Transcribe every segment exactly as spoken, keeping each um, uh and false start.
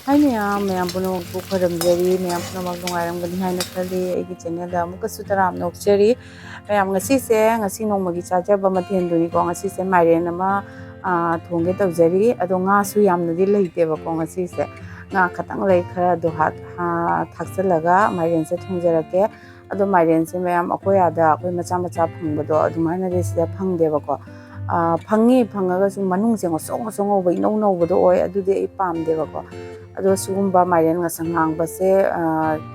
ꯍꯥꯏ ꯃꯌꯥꯝ, ꯃꯌꯥꯝ ꯄꯨꯝꯅꯃꯛꯄꯨ ꯈꯣꯏꯔꯝꯖꯔꯤ꯫ ꯃꯌꯥꯝ ꯄꯨꯝꯅꯃꯛ ꯅꯨꯡꯉꯥꯏꯔꯝꯒꯅꯤ ꯍꯥꯏꯅ ꯈꯜꯂꯤ꯫ ꯑꯩꯒꯤ channelꯗ ꯑꯃꯨꯛꯀꯁꯨ ꯇꯔꯥꯝꯅ ꯑꯣꯛꯆꯔꯤ꯫ ꯃꯌꯥꯝ, ꯉꯁꯤꯁꯦ, ꯉꯁꯤ ꯅꯣꯡꯃꯒꯤ ꯆꯥꯖꯕ ꯃꯊꯦꯜꯗꯨꯅꯤꯀꯣ꯫ ꯉꯁꯤꯁꯦ ꯃꯥꯏꯔꯦꯟ ꯑꯃ, ꯑ, ꯊꯣꯡꯒꯦ ꯇꯧꯖꯔꯤ꯫ ꯑꯗꯣ ꯉꯥꯁꯨ ꯌꯥꯝꯅꯗꯤ ꯂꯩꯇꯦꯕꯀꯣ ꯉꯁꯤꯁꯦ꯫ ꯉꯥ ꯈꯇꯪ ꯂꯩ, ꯈꯔꯗꯣ ꯍꯥ-, ꯍꯥ-, ꯊꯥꯛꯆꯜꯂꯒ ꯃꯥꯏꯔꯦꯟꯁꯦ ꯊꯣꯡꯖꯔꯛꯀꯦ꯫ ꯑꯗꯣ ꯃꯥꯏꯔꯦꯟꯁꯦ ꯃꯌꯥꯝ ꯑꯩꯈꯣꯏ ꯑꯥꯗ ꯑꯩꯈꯣꯏ ꯃꯆꯥ ꯃꯆꯥ ꯐꯪꯕꯗꯣ ꯑꯗꯨꯃꯥꯏꯅꯗꯤ ꯁꯤꯗ ꯐꯪꯗꯦꯕꯀꯣ꯫ ꯑ, ꯐꯪꯉꯤ, ꯐꯪꯉꯒꯁꯨ ꯃꯅꯨꯡꯁꯦ ꯉꯧꯁꯣꯛ ꯉꯧꯁꯣꯛ ꯉꯧꯕ, ꯏꯅꯧ ꯅꯧꯕꯗꯣ ꯑꯣꯏ꯫ ꯑꯗꯨꯗꯤ ꯑꯩ ꯄꯥꯝꯗꯦꯕꯀꯣ꯫ ꯑꯗꯣ ꯁꯤꯒꯨꯝꯕ ꯃꯥꯏꯔꯦꯟ ꯉꯁꯪ ꯉꯥꯡꯕꯁꯦ, ꯑ,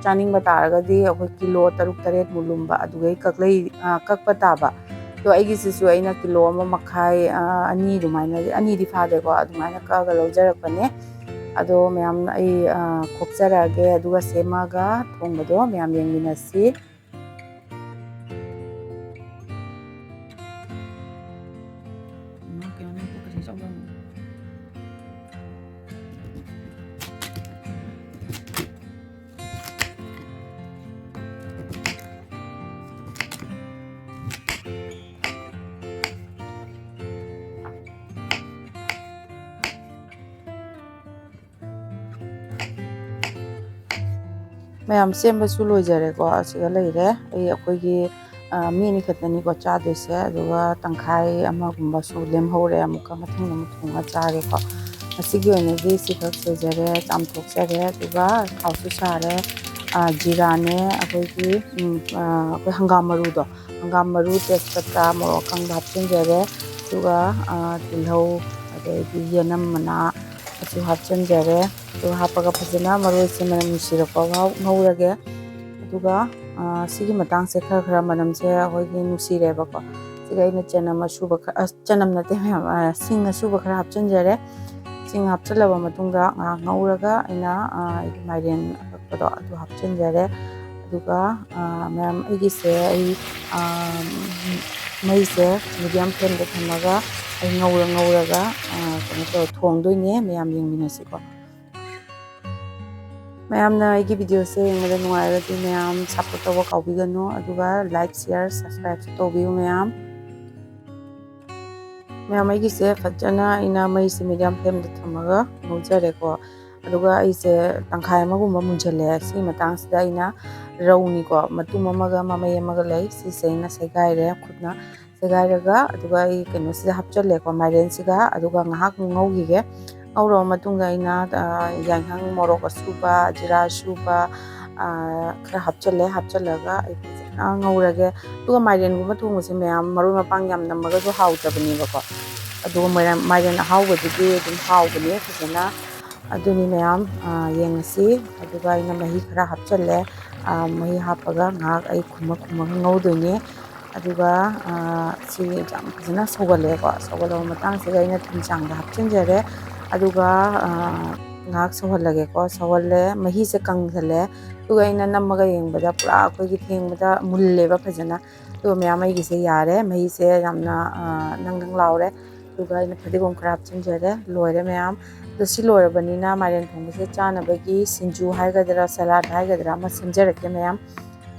ꯆꯥꯅꯤꯡꯕ ꯇꯥꯔꯒꯗꯤ ꯑꯩꯈꯣꯏ ꯀꯤꯂꯣ ꯇꯔꯨꯛ ꯇꯔꯦꯠꯃꯨꯛ ꯂꯨꯝꯕ ꯑꯗꯨꯒꯩ ꯀꯛꯂꯩ, ꯑ, ꯀꯛꯄ ꯇꯥꯕ꯫ ꯑꯗꯣ ꯑꯩꯒꯤꯁꯤꯁꯨ ꯑꯩꯅ ꯀꯤꯂꯣ ꯑꯃ ꯃꯈꯥꯏ, ꯑ, ꯑꯅꯤ ꯑꯗꯨꯃꯥꯏꯅ, ꯑꯅꯤꯗꯤ ꯐꯥꯗꯦꯀꯣ, ꯑꯗꯨꯃꯥꯏꯅ ꯀꯛꯑꯒ ꯂꯧꯖꯔꯛꯄꯅꯦ꯫ ꯑꯗꯣ ꯃꯌꯥꯝ ꯑꯩ, ꯑ, ꯈꯣꯛꯆꯔꯛꯑꯒꯦ, ꯑꯗꯨꯒ ꯁꯦꯝꯃꯒ ꯊꯣꯡꯕꯗꯣ ꯃꯌꯥꯝ ꯌꯦꯡꯃꯤꯟꯅꯁꯤ꯫ ꯃꯌꯥꯝ ꯁꯦꯝꯕꯁꯨ ꯂꯣꯏꯖꯔꯦꯀꯣ꯫ ꯑꯁꯤꯒ ꯂꯩꯔꯦ꯫ ꯑꯩ ꯑꯩꯈꯣꯏꯒꯤ, ꯑ, ꯃꯤ ꯑꯅꯤ ꯈꯛꯇꯅꯤꯀꯣ ꯆꯥꯗꯣꯏꯁꯦ꯫ ꯑꯗꯨꯒ ꯇꯪꯈꯥꯏ ꯑꯃꯒꯨꯝꯕꯁꯨ ꯂꯦꯝꯍꯧꯔꯦ꯫ ꯑꯃꯨꯛꯀ ꯃꯊꯪꯗ ꯑꯃꯨꯛ ꯊꯣꯡꯉ ꯆꯥꯒꯦꯀꯣ꯫ ꯉꯁꯤꯒꯤ ꯑꯣꯏꯅꯗꯤ ꯁꯤꯈꯛ ꯁꯣꯏꯖꯔꯦ, ꯆꯥꯝꯊꯣꯛꯆꯔꯦ꯫ ꯑꯗꯨꯒ ꯊꯥꯎꯁꯨ ꯁꯥꯔꯦ꯫ ꯑ, ꯖꯤꯔꯥꯅꯦ, ꯑꯩꯈꯣꯏꯒꯤ, ꯎꯝ, ꯑ, ꯑꯩꯈꯣꯏ ꯍꯪꯒꯥꯝ ꯃꯔꯨꯗꯣ, ꯍꯪꯒꯥꯝ ꯃꯔꯨ, ꯇꯦꯖꯄꯇꯥ, ꯃꯣꯔꯣꯛ ꯑꯀꯪꯕ ꯍꯥꯞꯆꯤꯟꯖꯔꯦ꯫ ꯑꯗꯨꯒ, ꯑ, ꯇꯤꯜꯍꯧ, ꯑꯗꯩꯗꯤ ꯌꯦꯅꯝ ꯃꯅꯥ, ꯑꯁꯤ ꯍꯥꯞꯆꯤꯟꯖꯔꯦ꯫ ꯑꯗꯨ ꯍꯥꯞꯄꯒ ꯐꯖꯅ ꯃꯔꯣꯏꯁꯦ ꯃꯅꯝ ꯅꯨꯡꯁꯤꯔꯛꯄ ꯐꯥꯎ ꯉꯧꯔꯒꯦ꯫ ꯑꯗꯨꯒ, ꯑ, ꯁꯤꯒꯤ ꯃꯇꯥꯡꯁꯦ ꯈꯔ ꯈꯔ ꯃꯅꯝꯁꯦ ꯑꯩꯈꯣꯏꯒꯤ ꯅꯨꯡꯁꯤꯔꯦꯕꯀꯣ꯫ ꯁꯤꯒ ꯑꯩꯅ ꯆꯅꯝ ꯑꯁꯨꯕ ꯈꯔ, ꯑ, ꯆꯅꯝ ꯅꯠꯇꯦ ꯃꯌꯥꯝ, ꯑ, ꯁꯤꯡ ꯑꯁꯨꯕ ꯈꯔ ꯍꯥꯞꯆꯤꯟꯖꯔꯦ꯫ ꯁꯤꯡ ꯍꯥꯞꯆꯤꯜꯂꯕ ꯃꯇꯨꯡꯗ ꯉꯥꯏꯍꯥꯛ ꯉꯧꯔꯒ ꯑꯩꯅ, ꯑ, ꯑꯩꯒꯤ ꯃꯥꯏꯔꯦꯟ ꯑꯀꯛꯄꯗꯣ ꯑꯗꯨ ꯍꯥꯞꯆꯤꯟꯖꯔꯦ꯫ ꯑꯗꯨꯒ, ꯑ, ꯃꯌꯥꯝ ꯑꯩꯒꯤꯁꯦ ꯑꯩ, ꯑ, ꯃꯩꯁꯦ medium flameꯗ ꯊꯝꯃꯒ ꯑꯩ ꯉꯧꯔ ꯉꯧꯔꯒ, ꯑ, ꯀꯩꯅꯣ ꯇꯧꯔ ꯊꯣꯡꯗꯣꯏꯅꯦ꯫ ꯃꯌꯥꯝ ꯌꯦꯡꯃꯤꯟꯅꯁꯤꯀꯣ꯫ ꯃꯌꯥꯝꯅ ꯑꯩꯒꯤ videoꯁꯦ ꯌꯦꯡꯕꯗ ꯅꯨꯡꯉꯥꯏꯔꯒꯗꯤ ꯃꯌꯥꯝ support ꯇꯧꯕ ꯀꯥꯎꯕꯤꯒꯅꯨ, ꯑꯗꯨꯒ like, share, subscribeꯁꯨ ꯇꯧꯕꯤꯌꯨ ꯃꯌꯥꯝ꯫ ꯃꯌꯥꯝ, ꯑꯩꯒꯤꯁꯦ ꯐꯖꯅ ꯑꯩꯅ ꯃꯩꯁꯦ medium flameꯗ ꯊꯝꯃꯒ ꯉꯧꯖꯔꯦꯀꯣ꯫ ꯑꯗꯨꯒ ꯑꯩꯁꯦ ꯇꯪꯈꯥꯏ ꯑꯃꯒꯨꯝꯕ ꯃꯨꯟꯖꯜꯂꯦ꯫ ꯁꯤꯒꯤ ꯃꯇꯥꯡꯁꯤꯗ ꯑꯩꯅ ꯔꯧꯅꯤꯀꯣ, ꯃꯇꯨꯝ ꯑꯃꯒ ꯃꯃꯩ ꯑꯃꯒ ꯂꯩ꯫ ꯁꯤꯁꯦ ꯑꯩꯅ ꯁꯦꯒꯥꯏꯔꯦ ꯈꯨꯠꯅ꯫ ꯁꯦꯒꯥꯏꯔꯒ ꯑꯗꯨꯒ ꯑꯩ ꯀꯩꯅꯣꯁꯤꯗ ꯍꯥꯞꯆꯜꯂꯦꯀꯣ, ꯃꯥꯏꯔꯦꯟꯁꯤꯒ꯫ ꯑꯗꯨꯒ ꯉꯥꯏꯍꯥꯛ ꯉꯧꯈꯤꯒꯦ꯫ ꯉꯧꯔꯕ ꯃꯇꯨꯡꯗ ꯑꯩꯅ, ꯑ, ꯌꯥꯏꯉꯪ, ꯃꯣꯔꯣꯛ ꯑꯁꯨꯕ, ꯖꯤꯔꯥ ꯑꯁꯨꯕ, ꯑ, ꯈꯔ ꯍꯥꯞꯆꯜꯂꯦ꯫ ꯍꯥꯞꯆꯜꯂꯒ ꯑꯩ ꯐꯖꯅ ꯉꯧꯔꯒꯦ꯫ ꯑꯗꯨꯒ ꯃꯥꯏꯔꯦꯟꯒꯨꯝꯕ ꯊꯣꯡꯕꯁꯦ ꯃꯌꯥꯝ ꯃꯔꯣꯏ ꯃꯄꯥꯡ ꯌꯥꯝ ꯅꯝꯃꯒꯁꯨ ꯍꯥꯎꯇꯕꯅꯦꯕꯀꯣ꯫ ꯑꯗꯨꯒ ꯃꯣꯏꯔꯥꯡ-, ꯃꯥꯏꯔꯦꯟ ꯑꯍꯥꯎꯕꯗꯨꯗꯤ ꯑꯗꯨꯝ ꯍꯥꯎꯕꯅꯦ ꯐꯖꯅ꯫ ꯑꯗꯨꯅꯤ ꯃꯌꯥꯝ, ꯑ, ꯌꯦꯡꯉꯁꯤ꯫ ꯑꯗꯨꯒ ꯑꯩꯅ ꯃꯍꯤ ꯈꯔ ꯍꯥꯞꯆꯜꯂꯦ꯫ ꯑ, ꯃꯍꯤ ꯍꯥꯞꯄꯒ ꯉꯥꯏꯍꯥꯛ ꯑꯩ ꯈꯨꯝꯃ ꯈꯨꯝꯃꯒ ꯉꯧꯗꯣꯏꯅꯦ꯫ ꯑꯗꯨꯒ, ꯑ, ꯁꯤ ꯌꯥꯝ ꯐꯖꯅ ꯁꯧꯒꯠꯂꯦꯀꯣ꯫ ꯁꯧꯒꯠꯂꯕ ꯃꯇꯥꯡꯁꯤꯗ ꯑꯩꯅ ꯊꯨꯝ ꯆꯥꯡꯗ ꯍꯥꯞꯆꯤꯟꯖꯔꯦ꯫ ꯑꯗꯨꯒ, ꯑ, ꯉꯥꯏꯍꯥꯛ ꯁꯧꯍꯜꯂꯒꯦꯀꯣ꯫ ꯁꯧꯍꯜꯂꯦ, ꯃꯍꯤꯁꯦ ꯀꯪꯁꯜꯂꯦ꯫ ꯑꯗꯨꯒ ꯑꯩꯅ ꯅꯝꯃꯒ ꯌꯦꯡꯕꯗ ꯄꯨꯔꯥ ꯑꯩꯈꯣꯏꯒꯤ ꯊꯦꯡꯕꯗ ꯃꯨꯜꯂꯦꯕ ꯐꯖꯅ꯫ ꯑꯗꯨꯒ ꯃꯌꯥꯝ, ꯑꯩꯒꯤꯁꯦ ꯌꯥꯔꯦ, ꯃꯍꯤꯁꯦ ꯌꯥꯝꯅ, ꯑ, ꯅꯪ ꯅꯪ ꯂꯥꯎꯔꯦ꯫ ꯑꯗꯨꯒ ꯑꯩꯅ ꯐꯗꯤꯒꯣꯝ ꯈꯔ ꯍꯥꯞꯆꯤꯟꯖꯔꯦ꯫ ꯂꯣꯏꯔꯦ ꯃꯌꯥꯝ꯫ ꯑꯗꯣ ꯁꯤ ꯂꯣꯏꯔꯕꯅꯤꯅ ꯃꯥꯏꯔꯦꯟ ꯊꯣꯡꯕꯁꯦ ꯆꯥꯅꯕꯒꯤ ꯁꯤꯡꯖꯨ ꯍꯥꯏꯒꯗ꯭ꯔꯥ, salad ꯍꯥꯏꯒꯗ꯭ꯔꯥ, ꯑꯃ ꯁꯦꯝꯖꯔꯛꯀꯦ ꯃꯌꯥꯝ꯫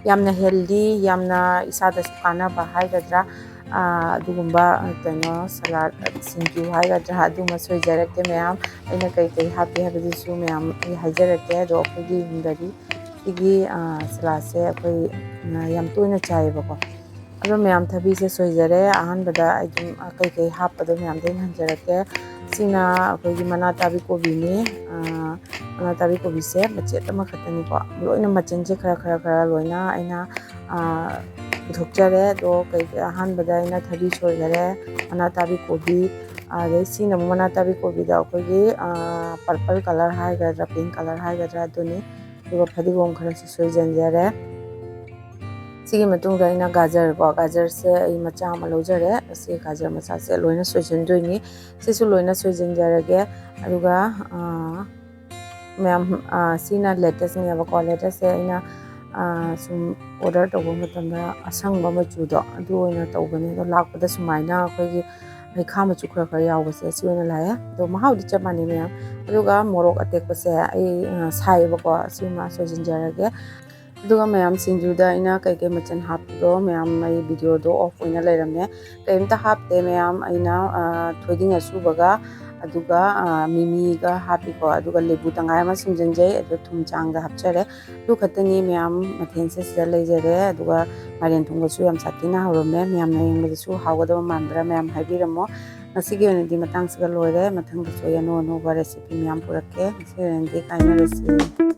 ꯌꯥꯝꯅ healthy, ꯌꯥꯝꯅ ꯏꯁꯥꯗꯁꯨ ꯀꯥꯟꯅꯕ ꯍꯥꯏꯒꯗ꯭ꯔꯥ, ꯑ, ꯑꯗꯨꯒꯨꯝꯕ, ꯑ, ꯀꯩꯅꯣ, salad, ꯁꯤꯡꯖꯨ ꯍꯥꯏꯒꯗ꯭ꯔꯥ, ꯑꯗꯨꯃ ꯁꯣꯏꯖꯔꯛꯀꯦ ꯃꯌꯥꯝ꯫ ꯑꯩꯅ ꯀꯩ ꯀꯩ ꯍꯥꯞꯄꯤ ꯍꯥꯏꯕꯗꯨꯁꯨ ꯃꯌꯥꯝ ꯑꯩ ꯍꯥꯏꯖꯔꯛꯀꯦ꯫ ꯑꯗꯣ ꯑꯩꯈꯣꯏꯒꯤ ꯌꯨꯝꯗꯗꯤ ꯁꯤꯒꯤ, ꯑ, saladꯁꯦ ꯑꯩꯈꯣꯏ, ꯑ, ꯌꯥꯝ ꯇꯣꯏꯅ ꯆꯥꯏꯌꯦꯕꯀꯣ꯫ ꯑꯗꯣ ꯃꯌꯥꯝ, ꯊꯕꯤꯁꯦ ꯁꯣꯏꯖꯔꯦ꯫ ꯑꯍꯥꯟꯕꯗ ꯑꯩ ꯑꯗꯨꯝ, ꯑ, ꯀꯩꯀꯩ ꯍꯥꯞꯄꯗꯣ ꯃꯌꯥꯝꯗ ꯑꯩꯅ ꯍꯟꯖꯔꯛꯀꯦ꯫ ꯁꯤꯅ ꯑꯩꯈꯣꯏꯒꯤ ꯃꯅꯥ ꯇꯥꯕꯤ ꯀꯣꯕꯤꯅꯤ꯫ ꯑ, ꯃꯅꯥ ꯇꯥꯕꯤ ꯀꯣꯕꯤꯁꯦ ꯃꯆꯦꯠ ꯑꯃꯈꯛꯇꯅꯤꯀꯣ꯫ ꯂꯣꯏꯅ ꯃꯆꯜꯁꯦ ꯈꯔ, ꯈꯔ, ꯈꯔ ꯂꯣꯏꯅ ꯑꯩꯅ, ꯑ, ꯄꯨꯊꯣꯛꯆꯔꯦ꯫ ꯑꯗꯣ ꯀꯩ-, ꯑꯍꯥꯟꯕꯗ ꯑꯩꯅ ꯊꯕꯤ ꯁꯣꯏꯖꯔꯦ, ꯃꯅꯥ ꯇꯥꯕꯤ ꯀꯣꯕꯤ, ꯑꯗꯩ ꯁꯤꯅ ꯑꯃꯨꯛ ꯃꯅꯥ ꯇꯥꯕꯤ ꯀꯣꯕꯤꯗ ꯑꯩꯈꯣꯏꯒꯤ, ꯑ, purple colour ꯍꯥꯏꯒꯗ꯭ꯔꯥ, pink colour ꯍꯥꯏꯒꯗ꯭ꯔꯥ, ꯑꯗꯨꯅꯤ꯫ ꯑꯗꯨꯒ ꯐꯗꯤꯒꯣꯝ ꯈꯔꯁꯨ ꯁꯣꯏꯖꯟꯖꯔꯦ꯫ ꯁꯤꯒꯤ ꯃꯇꯨꯡꯗ ꯑꯩꯅ ꯒꯥꯖꯔ ꯀꯣ, ꯒꯥꯖꯔꯁꯦ ꯑꯩ ꯃꯆꯥ ꯑꯃ ꯂꯧꯖꯔꯦ꯫ ꯑꯁꯤ ꯒꯥꯖꯔ ꯃꯆꯥꯁꯦ ꯂꯣꯏꯅ ꯁꯣꯏꯖꯟꯗꯣꯏꯅꯤ꯫ ꯁꯤꯁꯨ ꯂꯣꯏꯅ ꯁꯣꯏꯖꯟꯖꯔꯒꯦ꯫ ꯑꯗꯨꯒ, ꯑ, ꯃꯌꯥꯝ, ꯑ, ꯁꯤꯅ lettuceꯅꯦꯕꯀꯣ꯫ Lettuceꯁꯦ ꯑꯩꯅ, ꯑ, ꯁꯨꯝ order ꯇꯧꯕ ꯃꯇꯝꯗ ꯑꯁꯪꯕ ꯃꯆꯨꯗꯣ ꯑꯗꯨ ꯑꯣꯏꯅ ꯇꯧꯕꯅꯦ꯫ ꯑꯗꯣ ꯂꯥꯛꯄꯗ ꯁꯨꯃꯥꯏꯅ ꯑꯩꯈꯣꯏꯒꯤ, ꯍꯩꯈꯥ ꯃꯆꯨ ꯈꯔ ꯈꯔ ꯌꯥꯎꯕꯁꯦ, ꯁꯤ ꯑꯣꯏꯅ ꯂꯥꯛꯑꯦ꯫ ꯑꯗꯣ ꯃꯍꯥꯎꯗꯤ ꯆꯞ ꯃꯥꯟꯅꯩ ꯃꯌꯥꯝ꯫ ꯑꯗꯨꯒ ꯃꯣꯔꯣꯛ ꯑꯇꯦꯛꯄꯁꯦ ꯑꯩ, ꯑ, ꯁꯥꯏꯌꯦꯕꯀꯣ, ꯑꯁꯤꯃ ꯁꯣꯏꯖꯤꯟꯖꯔꯒꯦ꯫ ꯑꯗꯨꯒ ꯃꯌꯥꯝ, ꯁꯤꯡꯖꯨꯗ ꯑꯩꯅ ꯀꯩꯀꯩ ꯃꯆꯜ ꯍꯥꯞꯄꯗꯣ ꯃꯌꯥꯝ, ꯑꯩ ꯚꯤꯗꯤꯑꯣꯗꯣ ꯑꯣꯐ ꯑꯣꯏꯅ ꯂꯩꯔꯝꯃꯦ꯫ ꯀꯔꯤꯝꯇ ꯍꯥꯞꯇꯦ ꯃꯌꯥꯝ꯫ ꯑꯩꯅ, ꯑ, ꯊꯣꯏꯗꯤꯡ ꯑꯁꯨꯕꯒ, ꯑꯗꯨꯒ, ꯑ, ꯃꯤꯃꯤꯒ ꯍꯥꯞꯄꯤꯀꯣ, ꯑꯗꯨꯒ ꯂꯦꯕꯨ ꯇꯪꯈꯥꯏ ꯑꯃ ꯁꯨꯝꯖꯤꯟꯖꯩ, ꯑꯗꯨ ꯊꯨꯝ ꯆꯥꯡꯗ ꯍꯥꯞꯆꯔꯦ꯫ ꯑꯗꯨ ꯈꯛꯇꯅꯤ ꯃꯌꯥꯝ, ꯃꯊꯦꯜꯁꯦ ꯁꯤꯗ ꯂꯩꯖꯔꯦ꯫ ꯑꯗꯨꯒ ꯃꯥꯏꯔꯦꯟ ꯊꯣꯡꯕꯁꯨ ꯌꯥꯝ ꯁꯥꯊꯤꯅ ꯍꯧꯔꯝꯃꯦ꯫ ꯃꯌꯥꯝꯅ ꯌꯦꯡꯕꯗꯁꯨ ꯍꯥꯎꯒꯗꯕ ꯃꯥꯟꯕ꯭ꯔꯥ ꯃꯌꯥꯝ ꯍꯥꯏꯕꯤꯔꯝꯃꯣ꯫ ꯉꯁꯤꯒꯤ ꯑꯣꯏꯅꯗꯤ ꯃꯇꯥꯡꯁꯤꯒ ꯂꯣꯏꯔꯦ꯫ ꯃꯊꯪꯗꯁꯨ ꯑꯩ ꯑꯅꯧ ꯑꯅꯧꯕ ꯔꯦꯁꯤꯄꯤ ꯃꯌꯥꯝ ꯄꯨꯔꯛꯀꯦ꯫ ꯉꯁꯤꯒꯤ ꯑꯣꯏꯅꯗꯤ ꯀꯥꯏꯅꯔꯁꯤ꯫